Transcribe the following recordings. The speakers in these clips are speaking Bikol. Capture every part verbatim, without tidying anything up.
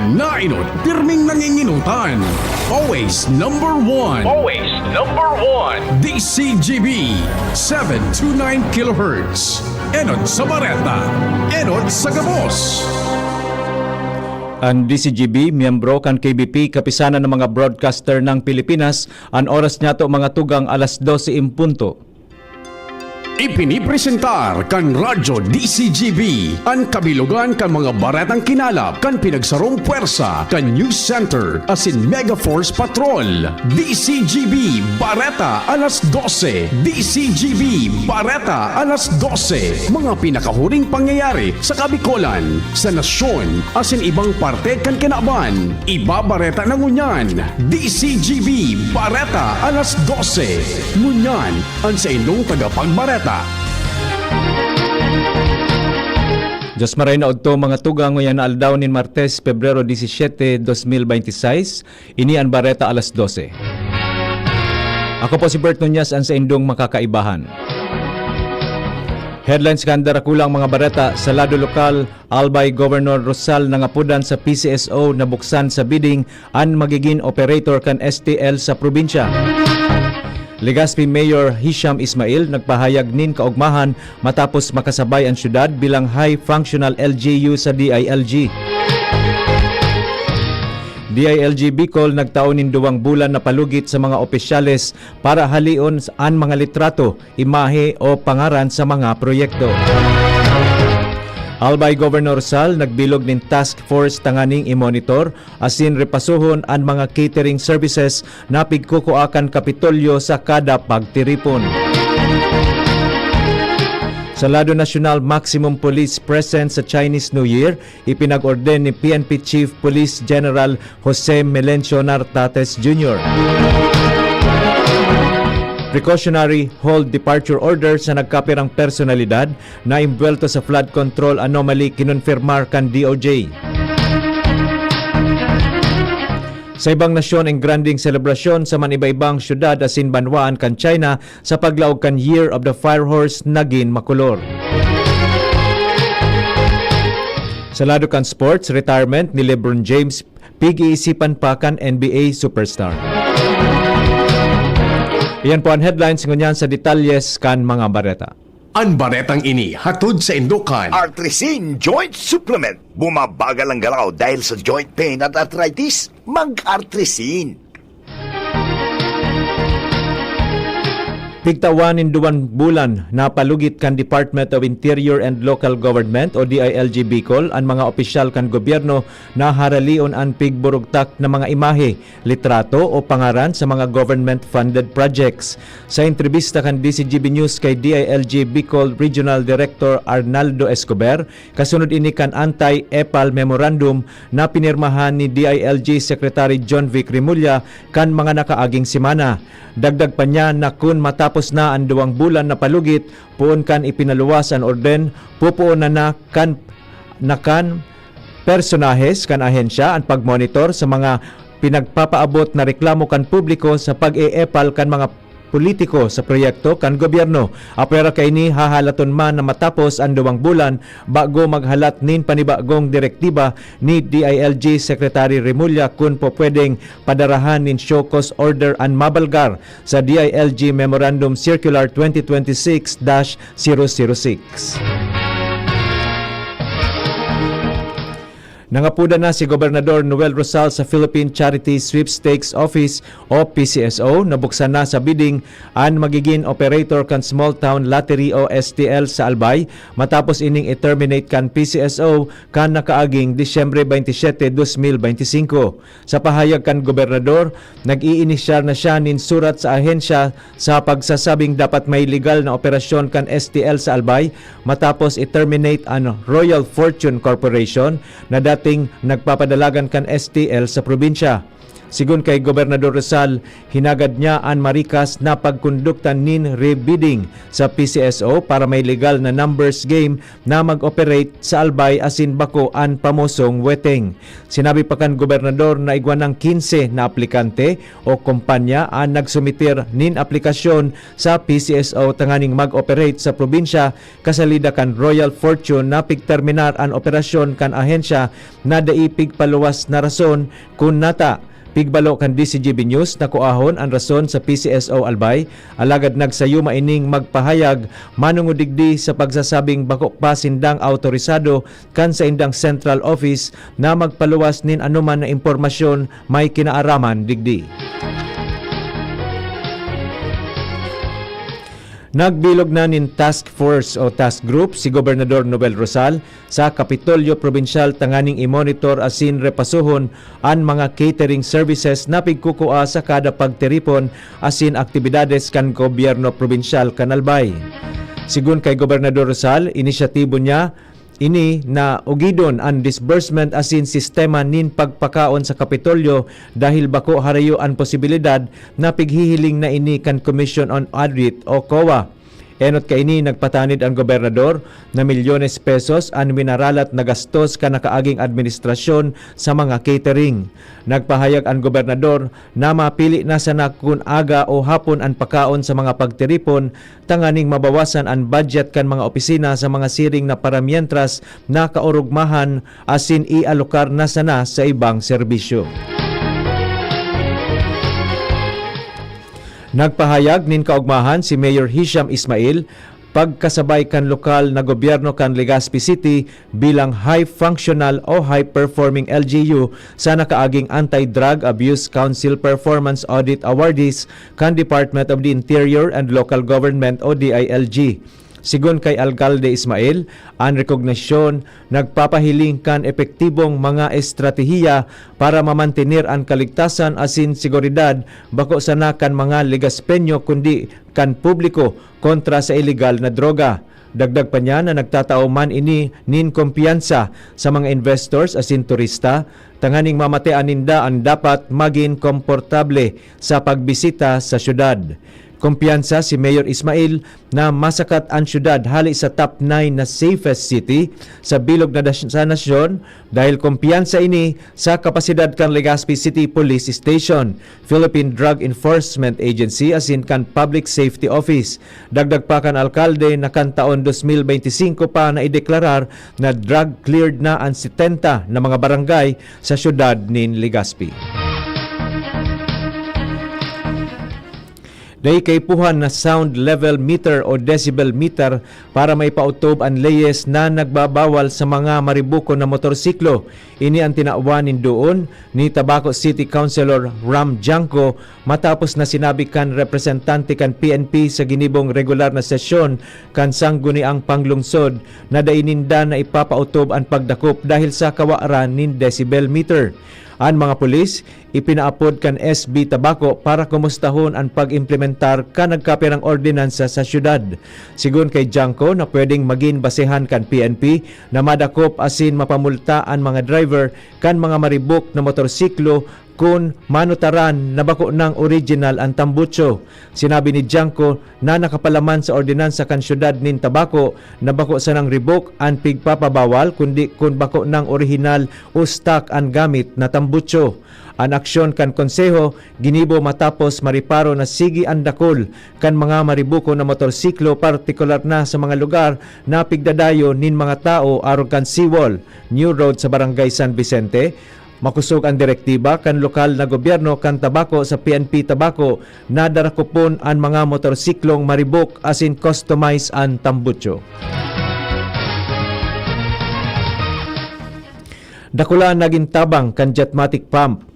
Nainot, pirming nanginginutan. Always number one. Always number one. D C G B, seven two nine kilohertz. Enot sa Bareta, enot sa Gabos. An D C G B, miyembro kan K B P, Kapisanan ng mga Broadcaster ng Pilipinas, an oras niyato, mga tugang, alas dose en punto. Ipinipresentar kan Radyo D C G B an kabilogan kan mga baretang kinalap kan pinagsarong pwersa kan News Center asin Mega Force Patrol. D C G B Bareta alas dose. D C G B Bareta alas dose. Mga pinakahuring pangyayari sa Kabikolan, sa nasyon, asin ibang parte kan kinaban. Ibabareta na ngunyan. D C G B Bareta alas dose. Ngunyan, an saindong tagapagbareta. Diyos maray na udto, mga tugang, ngunyan na aldaw nin Martes, Pebrero disisiete, dos mil benti seis. Ini an Bareta alas dose. Ako po si Bert Nunez, an saindong makakaibahan. Headlines kan darakulang mga bareta sa lado lokal. Albay Governor Rosal nangapodan sa P C S O na buksan sa bidding an magigin operator kan S T L sa probinsya. Legazpi Mayor Hisham Ismail nagpahayag nin kaogmahan matapos makasabay an syudad bilang high functional L G U sa D I L G. D I L G Bicol nagtao nin duwang bulan na palugit sa mga opisyales para haleon an mga litrato, imahe o pangaran sa mga proyekto. Albay Governor Rosal nagbilog nin task force tanganing i-monitor asin repasohon an mga catering services na pigkukua kan Kapitolyo sa kada pagtiripon. Sa lado nasyonal, maximum police presence sa Chinese New Year, ipinag-orden ni P N P Chief Police General Jose Melencio Nartates Junior. Precautionary hold departure order sa nagkapirang personalidad na imbwelto sa flood control anomaly, kinonfirmar kan D O J. Sa ibang nasyon, engrandeng selebrasyon sa man iba-ibang syudad asin banwaan kan China sa paglaog kan Year of the Fire Horse nagin makolor. Sa lado kan sports, retirement ni LeBron James, pig-iisipan pa kan N B A superstar. Iyan po an headlines, ngunyan sa detalyes kan mga bareta. An baretang ini hatod saindo kan Artrisin Joint Supplement. Bumabagal ang galaw dahil sa joint pain at arthritis? Mag-Artrisin. Pigtawan nin duwang bulan na palugit kan Department of Interior and Local Government o D I L G Bicol an mga opisyal kan gobyerno na haraleon an pigburugtak na mga imahe, litrato o pangaran sa mga government-funded projects. Sa entrebista kan D C G B News kay D I L G Bicol Regional Director Arnaldo Escobar, kasunod ini kan Anti-EPAL Memorandum na pinirmahan ni D I L G Secretary John Vic Remulla kan mga nakaaging semana. Dagdag pa niya na kun matapos na an duwang bulan na palugit, poon kan ipinaluwas an orden, pupuon na na kan, na kan personahes kan ahensya an pagmonitor sa mga pinagpapaabot na reklamo kan publiko sa pag-e-EPAL kan mga politiko sa proyekto kan gobyerno. Apwera kaini, hahalaton man na matapos an duwang bulan bago maghalat nin panibagong direktiba ni D I L G Secretary Remulla kun pupwedeng padarahan nin show cause order an mabalgar sa D I L G Memorandum Circular twenty twenty-six dash zero zero six. Nangapodan na si Gobernador Noel Rosal sa Philippine Charity Sweepstakes Office o P C S O na buksan na sa bidding an magigin operator kan Small Town Lottery o S T L sa Albay, matapos ining i-terminate kan P C S O kan nakaaging Disyembre twenty-seven, dos mil benti singko. Sa pahayag kan gobernador, nag-iinisyar na siya nin surat sa ahensya sa pagsasabing dapat may legal na operasyon kan S T L sa Albay matapos i-terminate an Royal Fortune Corporation na dating nagpapadalagan kan S T L sa probinsya. Sigon kay Gobernador Rosal, hinagad niya an marikas na pagkondukta nin rebidding sa P C S O para may legal na numbers game na mag-operate sa Albay asin bako an pamosong weteng. Sinabi pa kan gobernador na igwa nang kinse na aplikante o kompanya an nagsumitir nin aplikasyon sa P C S O tanganing mag-operate sa probinsya kasalida kan Royal Fortune na pigterminar an operasyon kan ahensya na dai pigpaluwas na rason kun nata. Pigbalo kan D C G B News na kuahon an rason sa P C S O Albay, alagad nagsayuma ining magpahayag manongod digdi sa pagsasabing bako pa sindang awtorisado kan saindang central office na magpaluwas nin anoman na impormasyon may kinaaraman digdi. Nagbilog na nin task force o task group si Gobernador Noel Rosal sa Kapitolyo Probinsyal tanganing i-monitor asin repasohon an mga catering services na pigkukua sa kada pagtiripon asin aktibidades kan gobyerno probinsyal kan Albay. Sigon kay Gobernador Rosal, inisyatibo niya ini na ugidon an disbursement asin sistema nin pagpakaon sa Kapitolyo dahil bako harayo an posibilidad na pighihiling na ini kan Commission on Audit o COA. Enot kaini, nagpatanid an gobernador na milyones pesos an minaralat na gastos kan nakaaging administrasyon sa mga catering. Nagpahayag an gobernador na mapili na sana kun aga o hapon an pakaon sa mga pagtiripon tanganing mabawasan an budget kan mga opisina sa mga siring na paramientras na kaorogmahan asin ialokar na sana sa ibang serbisyo. Nagpahayag nin kaogmahan si Mayor Hisham Ismail pagkasabay kan lokal na gobyerno kan Legazpi City bilang high functional o high performing L G U sa nakaaging Anti-Drug Abuse Council Performance Audit Awardees kan Department of the Interior and Local Government o D I L G. Sigon kay Alkalde Ismail, an rekognisyon nagpapahiling kan epektibong mga estratehiya para mamantener an kaligtasan asin seguridad bako sana kan mga Legazpeño kundi kan publiko kontra sa ilegal na droga. Dagdag pa niya na nagtatao man ini nin kumpiyansa sa mga investors asin turista tanganing mamatean ninda an dapat magin komportable sa pagbisita sa syudad. Kumpiyansa si Mayor Ismail na masakat an syudad hale sa top nine na safest city sa bilog na das-, sa nasyon dahil kumpiyansa ini sa kapasidad kan Legazpi City Police Station, Philippine Drug Enforcement Agency asin kan Public Safety Office. Dagdag pa kan alkalde na kan taon dos mil beinti singko pa naideklarar na drug cleared na an setenta na mga barangay sa syudad nin Legazpi. Dai kaipuhan na sound level meter o decibel meter para maipautob an leyes na nagbabawal sa mga maribukon na motorsiklo. Ini an tinawan nin doon ni Tabaco City Councilor Ram Janco matapos na sinabi kan representante kan P N P sa ginibong regular na sesyon kan Sangguniang Panglungsod na dai ninda na ipapautob an pagdakop dahil sa kawaran nin decibel meter. An mga pulis, ipinaapod kan S B Tabaco para kumustahon an pag-implementar kan nagkapirang ordinansa sa syudad. Sigon kay Janco na pwedeng magin basehan kan P N P na madakop asin mapamulta an mga driver kan mga maribok na motorsiklo kun manutaran na bako nang original an tambutso. Sinabi ni Janco na nakapalaman sa ordinansa kan syudad nin Tabaco na bako sanang ribok an pigpapabawal kundi kun bako nang orihinal o stock an gamit na tambutso. An aksyon kan Konseho ginibo matapos mariparo na sige an dakul kan mga maribukon na motorsiklo, partikular na sa mga lugar na pigdadayon nin mga tawo arog kan seawall, new road sa Barangay San Vicente. Makosog an direktiba kan lokal na gobyerno kan Tabaco sa P N P Tabaco na darakopon an mga motorsiklong maribok asin customize an tambutso. Dakula an nagin tabang kan Jetmatic Pump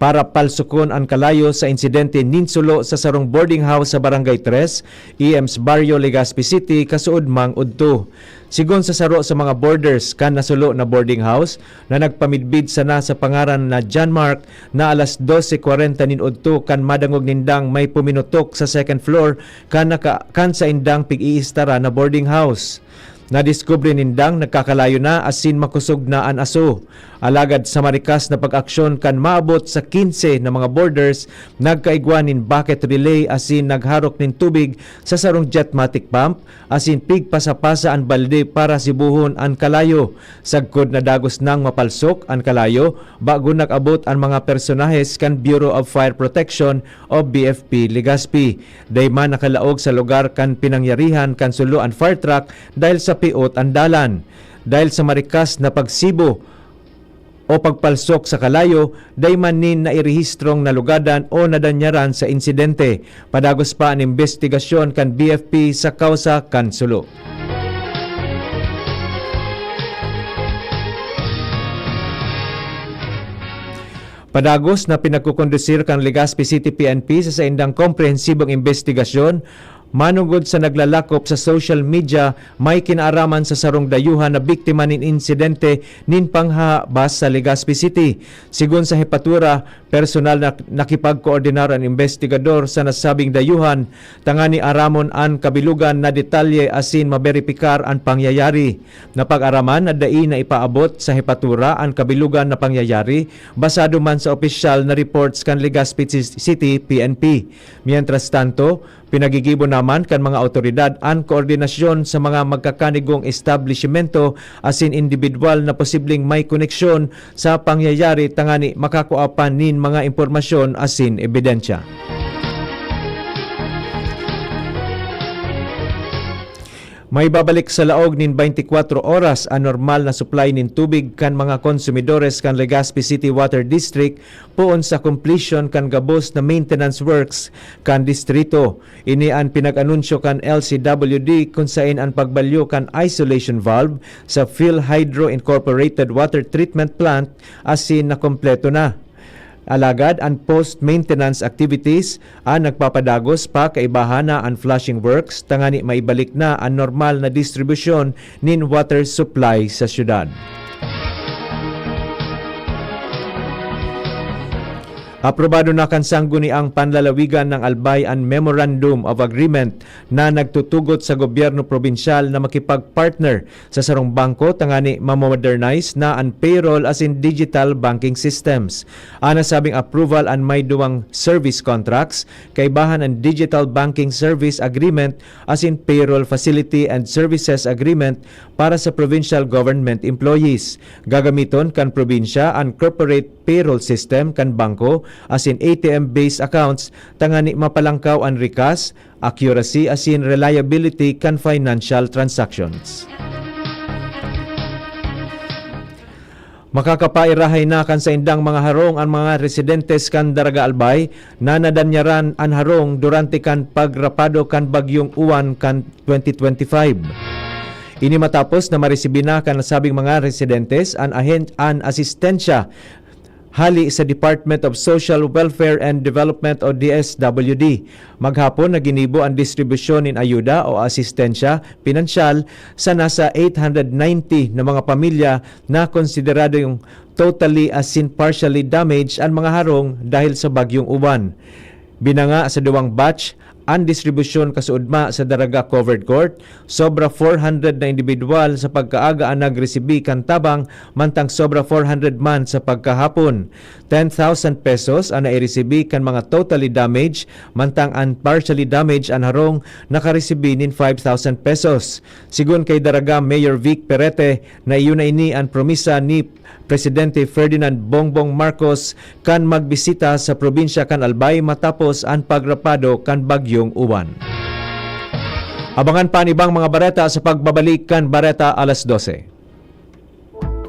para palsukon an kalayo sa insidente nin sulo sa sarong boarding house sa Barangay Tres, E M's Barrio, Legazpi City, kasuodmang udto. Sigon sa saro sa mga boarders kan nasulo na boarding house na nagpamidbid sana sa pangaran na John Mark na alas dose kwarenta nin udto kan madangog nindang may puminutok sa second floor kan naka-, kan saindang pig-iistara na boarding house. Nadiskubre nindang nagkakalayo na asin makosog na an aso. Alagad sa marikas na pag-aksyon kan maabot sa kinse na mga borders, nagkaigwa nin bucket relay asin nagharok nin tubig sa sarong jetmatic pump, asin pigpasa-pasa an balde para sibuhon an kalayo. Sagkod na dagos nang mapalsok an kalayo, bago nag-abot an mga personahes kan Bureau of Fire Protection o B F P Legazpi. Dai man nakalaog sa lugar kan pinangyarihan kan sulo an fire truck dahil sa piot an dalan. Dahil sa marikas na pagsibo o pagpalsok sa kalayo, dai man nin nairehistrong nalugadan o nadanyaran sa insidente. Padagos pa an imbestigasyon kan B F P sa kawsa kan sulo. Padagos na pinagkukondusir kan Legazpi City P N P sa saindang komprehensibong imbestigasyon, manugod sa naglalakop sa social media, may kinaaraman sa sarong dayuhan na biktima nin insidente nin panghahabas sa Legazpi City. Sigon sa hepatura, personal na nakipagkoordinar an imbestigador sa nasabing dayuhan tangani aramon an kabilugan na detalye asin maberipikar an pangyayari. Napag-araman na dai na ipaabot sa hepatura an kabilugan na pangyayari, basado man sa opisyal na reports kan Legazpi Ci-, City P N P. Mientras tanto, pinagigibo naman kan mga awtoridad an koordinasyon sa mga magkakanigong establisimento asin indibidwal na posibleng may koneksyon sa pangyayari tangani makakua pa nin mga impormasyon asin ebidensya. Maibabalik sa laog nin twenty-four oras an normal na supply nin tubig kan mga konsumidores kan Legazpi City Water District poon sa completion kan gabos na maintenance works kan distrito. Ini an pinag-anunsyo kan L C W D, kun saen an pagbalyo kan isolation valve sa Phil Hydro Incorporated Water Treatment Plant asin nakompleto na. Alagad an post-maintenance activities an nagpapadagos pa, kaibahan na an flushing works tangani maibalik na an normal na distribusyon nin water supply sa syudad. Aprobado na kan Sangguniang Panlalawigan ng Albay an Memorandum of Agreement na nagtutugot sa gobyerno probinsyal na makipag-partner sa sarong bangko tangani ma-modernize na an payroll asin digital banking systems. An nasabing approval an may duwang service contracts, kaibahan an digital banking service agreement asin payroll facility and services agreement para sa provincial government employees. Gagamiton kan probinsya an corporate payroll system kan bangko asin A T M-based accounts tangani mapalangkaw an rikas, accuracy asin reliability kan financial transactions. Makakapairahay na kan saindang mga harong an mga residentes kan Daraga Albay na nadanyaran an harong durante kan pagrapado kan Bagyong Uwan kan twenty twenty-five. Ini matapos na maresibi na kan nasabing mga residentes an ahen-, an asistensya hali sa Department of Social Welfare and Development o D S W D. Maghapon na ginibo an distribusyon nin ayuda o asistensya pinansyal sa nasa eight hundred ninety na mga pamilya na konsideradong totally asin partially damaged an mga harong dahil sa Bagyong Uwan. Binanga sa duwang batch an distribusyon kasuodma sa Daraga Covered Court. Sobra four hundred na indibidwal sa pagkaaga an nagresibi kan tabang, mantang sobra four hundred man sa pagkahapon. Ten thousand pesos an nairesibi kan mga totally damaged, mantang an partially damaged an harong nakaresibi nin five thousand pesos. Sigon kay Daraga Mayor Vic Perete na iyo na ini an promisa ni Presidente Ferdinand Bongbong Marcos kan magbisita sa probinsya kan Albay matapos an pagrapado kan Bagyong Uwan. Abangan pa an ibang mga bareta sa pagbabalik kan Bareta Alas Dose.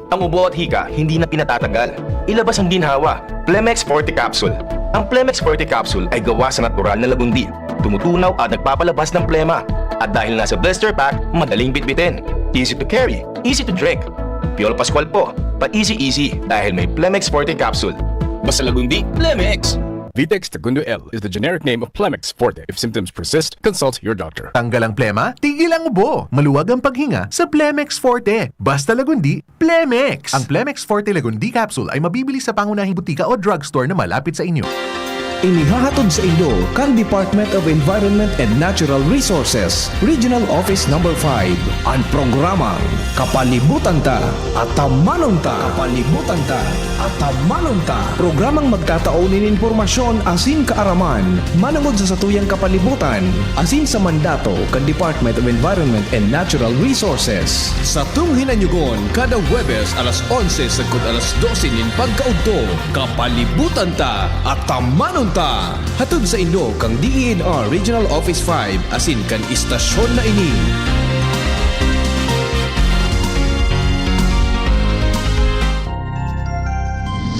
Ang ubo at hika, hindi na pinatatagal. Ilabas ang ginhawa. Plemex Forte Capsule. Ang Plemex Forte Capsule ay gawa sa natural na lagundi. Tumutunaw at nagpapalabas ng plema. At dahil nasa blister pack, madaling bitbitin. Easy to carry, easy to drink. Piolo Pascual po, pa-easy-easy dahil may Plemex Forte Capsule. Basta lagundi, Plemex! Vitex Tagundo L is the generic name of Plemex Forte. If symptoms persist, consult your doctor. Tanggal ang plema, tigil ang ubo. Maluwag ang paghinga sa Plemex Forte. Basta lagundi, Plemex! Ang Plemex Forte Lagundi Capsule ay mabibili sa pangunahing butika o drugstore na malapit sa inyo. Inihahatod sa inyo kan Department of Environment and Natural Resources, Regional Office Number five, an programang Kapalibutan Ta, Atamanon Ta. Kapalibutan Ta, Atamanon Ta. Programang magtatao nin impormasyon asin kaaraman manongod sa satuyang kapalibutan asin sa mandato kan Department of Environment and Natural Resources. Satong hinanyugon kada Huwebes alas onse sagkod alas dose nin pagkaudto. Kapalibutan Ta, Atamanon Ta. Hatod sa inyo kan D E N R Regional Office five asin kan istasyon na ini.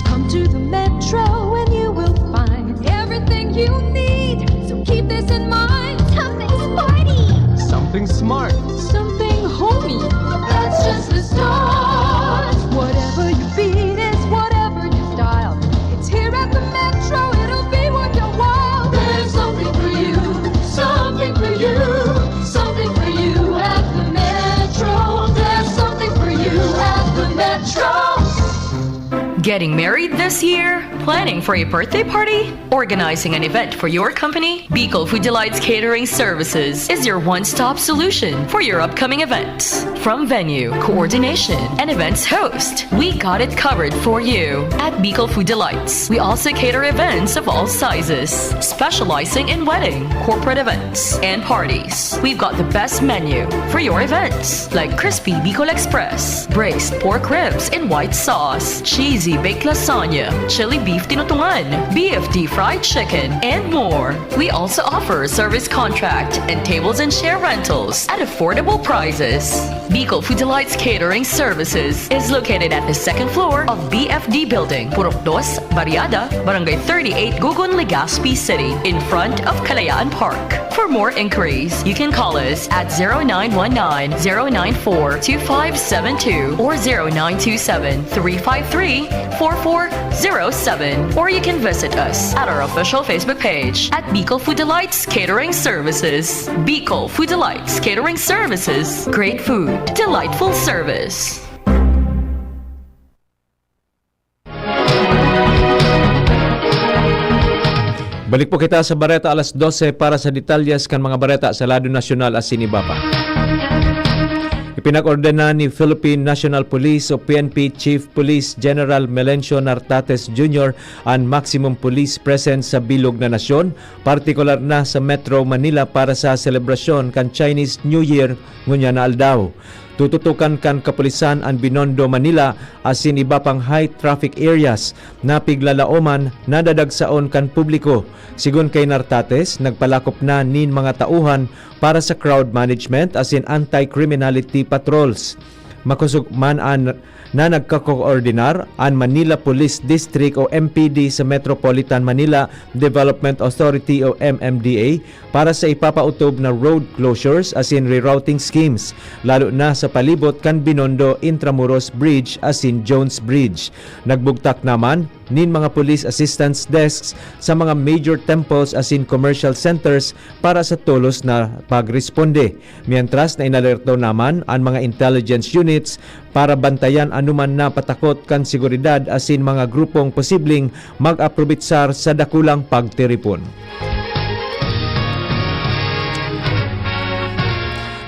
Come to the Metro and you will find everything you need. So keep this in mind. Something sporty. Something smart. Something homey. That's just the start. Whatever your beat is, whatever your style, it's here at the Metro. It'll be worth your while. There's something for you. Something for you. Something for you at the Metro. There's something for you at the Metro. Getting married this year? Planning for a birthday party? Organizing an event for your company? Bicol Food Delights Catering Services is your one-stop solution for your upcoming events. From venue, coordination, and events host, we got it covered for you. At Bicol Food Delights, we also cater events of all sizes, specializing in wedding, corporate events, and parties. We've got the best menu for your events, like crispy Bicol Express, braised pork ribs in white sauce, cheesy baked lasagna, chili beef tinutungan, B F D fried chicken, and more. We also offer service contract and tables and chair rentals at affordable prices. Bicol Food Delights Catering Services is located at the second floor of B F D Building, Purok Dos, Barriada, Barangay thirty-eight, Gugun, Legazpi City, in front of Kalayaan Park. For more inquiries, you can call us at zero nine one nine, zero nine four, two five seven two or zero nine two seven, three five three, four four zero seven, or you can visit us at our official Facebook page at Bicol Food Delights Catering Services. Bicol Food Delights Catering Services. Great food, delightful service. Balik po kita sa bareta alas dose para sa detalyes kan mga bareta sa lado nasyonal asin iba pa. Ipinag-ordena ni Philippine National Police o P N P Chief Police General Melencio Nartates Junior an maximum police presence sa bilog na nasyon, partikular na sa Metro Manila para sa selebrasyon kan Chinese New Year ngunyan na aldaw. Tututukan kan kapulisan an Binondo, Manila asin iba pang high traffic areas na piglalaoman nadadagsaon kan publiko. Sigon kay Nartates, nagpalakop na nin mga tauhan para sa crowd management asin anti-criminality patrols. Makosog man an na nagkakoordinar an Manila Police District o M P D sa Metropolitan Manila Development Authority o M M D A para sa ipapautob na road closures asin rerouting schemes, lalo na sa palibot kan Binondo Intramuros Bridge asin Jones Bridge. Nagbugtak naman nin mga police assistance desks sa mga major temples asin commercial centers para sa tolos na pagresponde. Mientras na inalerto naman an mga intelligence units para bantayan anoman na patakot kan seguridad asin mga grupong posibleng mag-aprobitsar sa dakulang pagtiripon.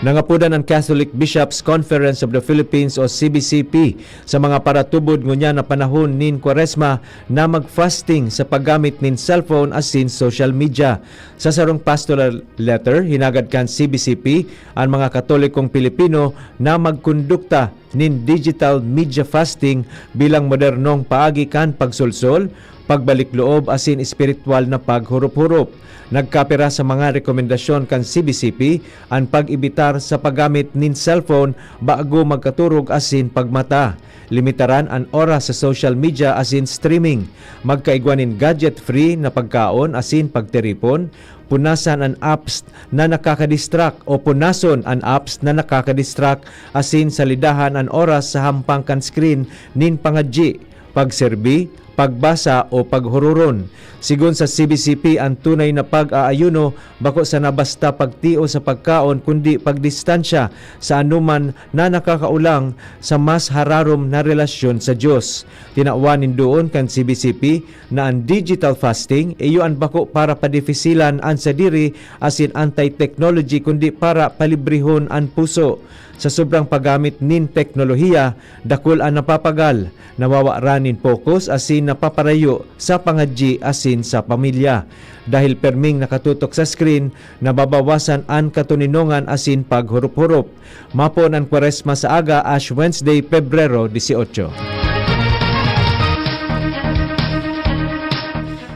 Nangapodan an Catholic Bishops' Conference of the Philippines o C B C P sa mga paratubod ngunyan na panahon nin Kwaresma na mag-fasting sa paggamit nin cellphone asin social media. Sa sarong pastoral letter, hinagad kan C B C P an mga Katolikong Pilipino na magkondukta nin digital media fasting bilang modernong paagi kan pagsolsol, pagbalik loob asin espiritual na paghurup-hurup. Nagkapira sa mga rekomendasyon kan C B C P an pag-ebitar sa paggamit nin cellphone bago magkaturog asin pagmata. Limitaran an oras sa social media asin streaming. Magkaigwa nin gadget-free na pagkaon asin pagtiripon. Punasan an apps na nakakadistract o punason an apps na nakakadistract asin salidahan an oras sa hampang kan screen nin pangadyi, pagserbi, pagbasa o paghururon. Sigon sa C B C P, an tunay na pag-aayuno bako sana basta pagtios sa pagkaon, kundi pagdistansya sa anoman na nakakaolang sa mas hararom na relasyon sa Dios. Tinawan nin duon kan C B C P na an digital fasting iyo an bako para padifisilan an sadiri asin anti-technology, kundi para palibrehon an puso. Sa sobrang paggamit nin teknolohiya, dakul an napapagal, nawawaran nin pokus asin napaparayo sa pangadyi asin sa pamilya. Dahil perming nakatutok sa screen, nababawasan an katoninongan asin paghurup-hurup. Mapon an Kwaresma sa aga, Ash Wednesday, Pebrero dieciocho.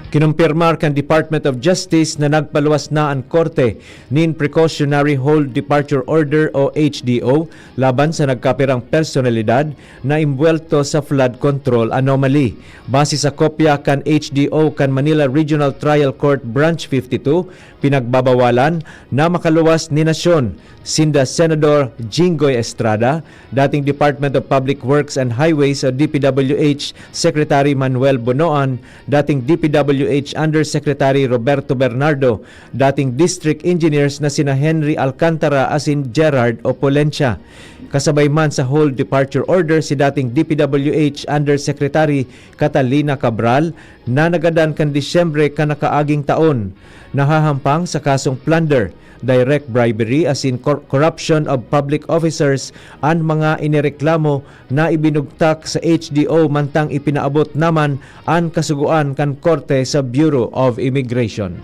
Kinumpirmar kan Department of Justice na nagpaluwas na an korte nin Precautionary Hold Departure Order o H D O laban sa nagkapirang personalidad na imbwelto sa flood control anomaly. Base sa kopya kan H D O kan Manila Regional Trial Court Branch fifty-two, pinagbabawalan na makaluwas nin nasyon sinda Senador Jinggoy Estrada, dating Department of Public Works and Highways o D P W H Secretary Manuel Bonoan, dating D P W H Undersecretary Roberto Bernardo, dating district engineers na sina Henry Alcantara asin Gerard Opulencia. Kasabay man sa hold departure order si dating D P W H Undersecretary Catalina Cabral na nagadan kan Disyembre kan nakaaging taon. Nahahampang sa kasong plunder, direct bribery asin cor-, corruption of public officers an mga inireklamo na ibinugtak sa H D O, mantang ipinaabot naman an kasugoan kan korte sa Bureau of Immigration.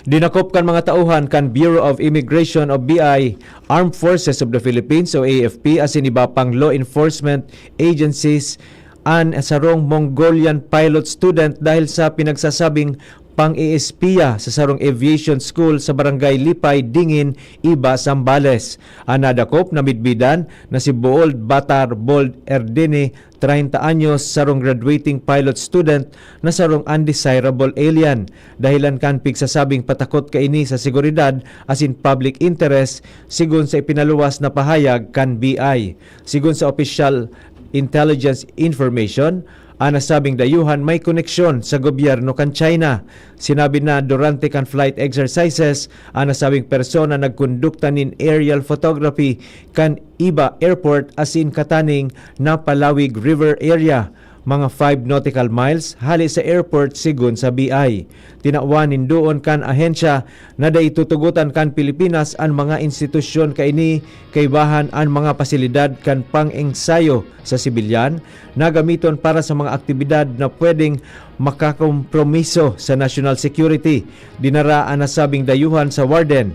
Dinakop kan mga tauhan kan Bureau of Immigration o B I, Armed Forces of the Philippines o A F P, asin iba pang law enforcement agencies an sarong Mongolian pilot student dahil sa pinagsasabing pang-eespiya sa sarong aviation school sa Barangay Lipay, Dingin, Iba, Zambales. An nadakop, namidbidan na si Bold Batar Bold Erdene, treinta anyos, sarong graduating pilot student na sarong undesirable alien. Dahilan kan pigsasabing patakot kaini sa seguridad asin public interest, sigon sa ipinaluwas na pahayag kan B I. Sigon sa opisyal intelligence information, an nasabing dayuhan may koneksyon sa gobyerno kan China. Sinabi na durante kan flight exercises, an nasabing persona nagkondukta nin aerial photography kan Iba Airport asin kataning na Palawig River area, mga five nautical miles hale sa airport, sigon sa B I. Tinawan nin duon kan ahensya na dai tutugotan kan Pilipinas an mga institusyon kaini kaibahan an mga pasilidad kan pang-ensayo sa sibilyan na gamiton para sa mga aktibidad na pwedeng makakompromiso sa national security. Dinara an nasabing dayuhan sa Warden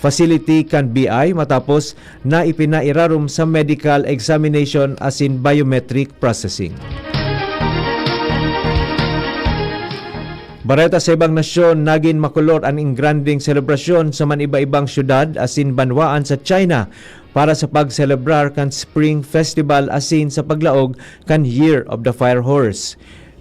facility kan B I matapos na ipinairarom sa medical examination asin biometric processing. Bareta sa ibang nasyon, nagin makulor an engrandeng selebrasyon sa man-iba-ibang syudad asin banwaan sa China para sa pagselebrar kan Spring Festival asin sa paglaog kan Year of the Fire Horse.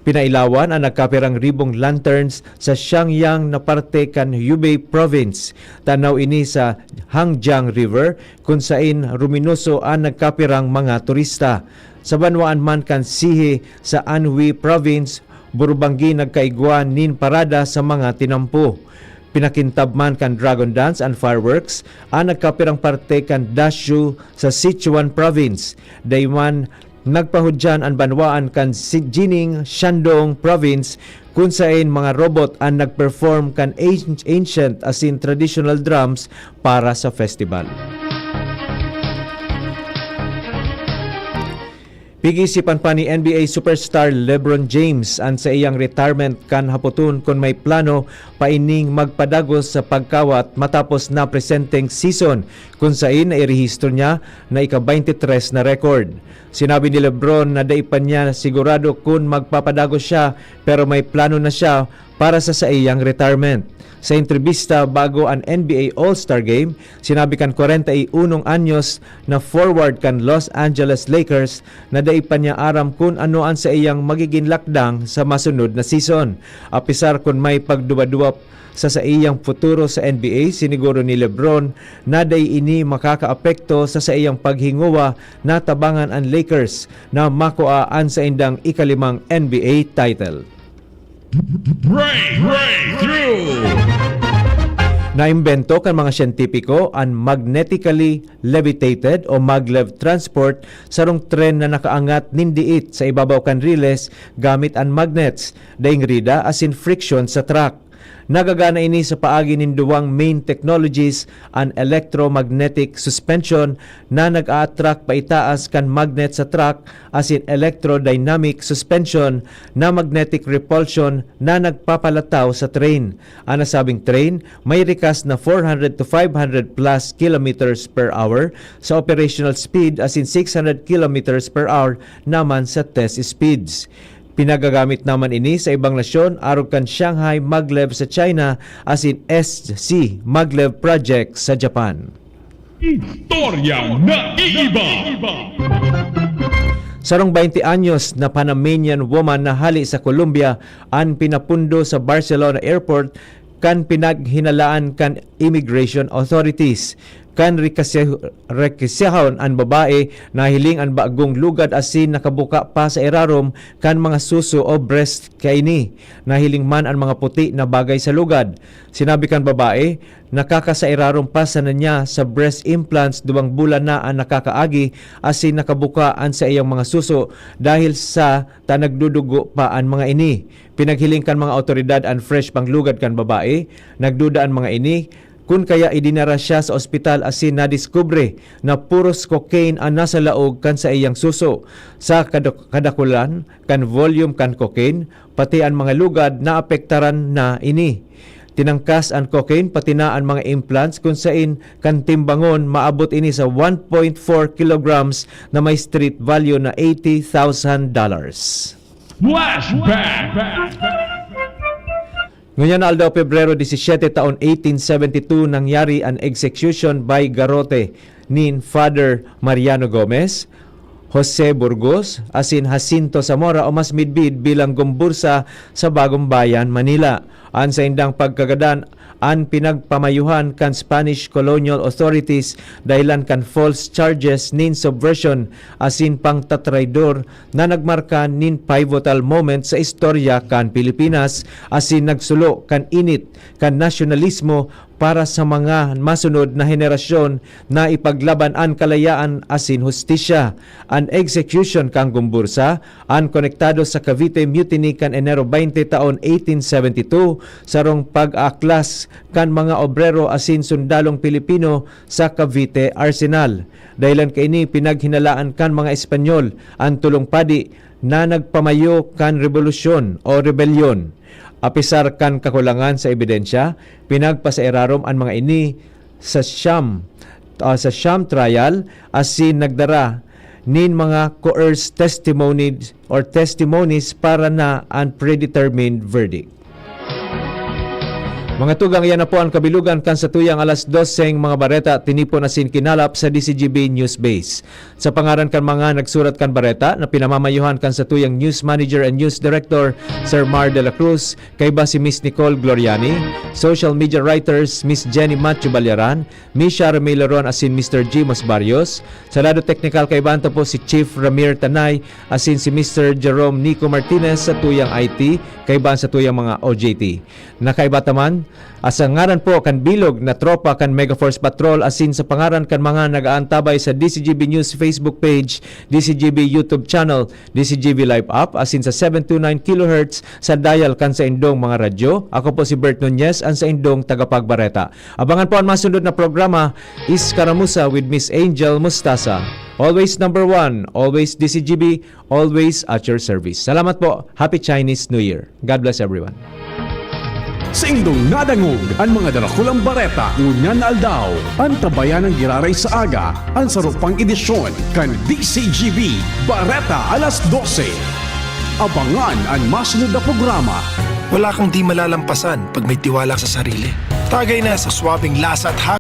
Pinailawan an nagkapirang ribong lanterns sa Xiangyang na parte kan Hubei Province. Tanaw ini sa Hangjiang River, kun sain ruminoso an nagkapirang mga turista. Sa banwaan man kan Sihe sa Anhui Province, burubanggi nagkaigwa nin parada sa mga tinampo. Pinakintab man kan Dragon Dance and Fireworks an nagkapirang parte kan Dashu sa Sichuan Province. Dai man nagpahudyan an banwaan kan Si-, Jining, Shandong Province, kun sain mga robot an nagperform kan an-, ancient asin traditional drums para sa festival. Pig-isipan pa ni N B A superstar LeBron James an saiyang retirement kan hapoton kun may plano pa ining magpadagos sa pagkawat matapos na presenteng season, kun sain nairehistro niya na ika-twenty-three na record. Sinabi ni LeBron na dai pa niya sigurado kun magpapadagos siya, pero may plano na siya para sa saiyang retirement. Sa entrebista bago an N B A All-Star Game, sinabi kan kwarenta y unong anyos na forward kan Los Angeles Lakers na dai pa niya aram kun ano an saiyang magigin lakdang sa masunod na season. Apisar kun may pagduwa-duwa sa saiyang futuro sa N B A, siniguro ni LeBron na dai ini makakaapekto sa saiyang paghinguwa na tabangan an Lakers na makua an saindang ikalimang N B A title. Break, breakthrough! Naimbento kan mga siyentipiko an magnetically levitated o maglev transport, sarong tren na nakaangat nin diit sa ibabaw kan riles gamit an magnets, daing rida asin friction sa track. Nagagana ini sa paagi nin duwang main technologies, an electromagnetic suspension na nag-a-attract paitaas kan magnet sa track asin electrodynamic suspension na magnetic repulsion na nagpapalataw sa train. An nasabing train may rikas na four hundred to five hundred plus kilometers per hour sa operational speed asin six hundred kilometers per hour naman sa test speeds. Pinagagamit naman ini sa ibang nasyon, arog kan Shanghai Maglev sa China asin S C Maglev Project sa Japan. Istorya na iiba. Sarong baynte anyos na Panamanian woman na hali sa Colombia an pinapundo sa Barcelona Airport kan pinaghinalaan kan immigration authorities. Kan rekise-, rekisehon an babae, nahiling an bagong lugad asin nakabuka pa sa irarom kan mga suso o breast kaini. Nahiling man an mga puti na bagay sa lugad. Sinabi kan babae, nakakasairarom pa sana niya sa breast implants, duwang bulan na an nakakaagi asin nakabuka an saiyang mga suso dahil sa ta nagdudugo pa an mga ini. Pinaghiling kan mga awtoridad an fresh pang lugad kan babae. Nagduda an mga ini kun kaya idinara siya sa ospital asin nadiskubre na puros cocaine an nasa laog kan saiyang suso. Sa kada-, kadakulan kan volume kan cocaine, pati an mga lugad naapektaran na ini. Tinangkas an cocaine pati na an mga implants kun sain kan timbangon maabot ini sa one point four kilograms na may street value na eighty thousand dollars. Flashback! Ngunyan na aldaw, Pebrero disisiete, taon eighteen seventy-two, nangyari an execution by garrote nin Father Mariano Gomez, Jose Burgos, asin Jacinto Zamora, o mas midbid bilang Gombursa sa Bagong Bayan, Manila. An saindang pagkagadan an pinagpamayuhan kan Spanish colonial authorities dahelan kan false charges nin subversion asin pangtatraidor na nagmarka nin pivotal moment sa istorya kan Pilipinas asin nagsulo kan init kan nasyonalismo para sa mga masunod na henerasyon na ipaglaban an kalayaan asin hustisya. An execution kan Gombursa an konektado sa Cavite Mutiny kan Enero baynte taon eighteen seventy-two, sarong pag-aaklas kan mga obrero asin sundalong Pilipino sa Cavite Arsenal. Dahilan kaini, pinaghinalaan kan mga Espanyol an tolong padi na nagpamayo kan rebolusyon o rebelyon. Apisar kan kakulangan sa ebidensya, pinagpasairarom an mga ini sa sham, ah, sa sham trial asin nagdara nin mga coerced testimonies or testimonies para na an predetermined verdict. Mga tugang, iyan na po an kabilugan kan satuyang alas doseng mga bareta, tinipon asin kinalap sa D C G B News Base. Sa pangaran kan mga nagsurat kan bareta na pinamamayuhan kan satuyang news manager and news director, Sir Mar de la Cruz, kaiba si Miss Nicole Gloriani, social media writers, Miss Jenny Macho Balyaran, Miss Shara May Laron asin Mister Jimos Barrios. Sa lado teknikal, kaibahan ta po si Chief Ramir Tanay asin si Mister Jerome Nico Martinez sa tuyang I T, kaibahan sa tuyang mga O J T. Nakaiba ta man, ah, sa ngaran po kan bilog na tropa kan Mega Force Patrol asin sa pangaran kan mga nag-aantabay sa D C G B News Facebook page, D C G B YouTube channel, D C G B Live app, asin sa seven two nine kilohertz sa dial kan saindong mga radyo. Ako po si Bert Nunez, an saindong tagapagbareta. Abangan po an masunod na programa, Iskaramuza with Miss Angel Mustasa. Always number one, always D C G B, always at your service. Salamat po. Happy Chinese New Year. God bless everyone. Saindong nadangog an mga darakulang bareta ngunyan na aldaw. Antabayan an giraray sa aga an saro pang edisyon kan D C G B Bareta alas dose. Abangan an masunod na programa. Wala kang di malalampasan pag may tiwala sa sarili. Tagay na sa swabing lasa at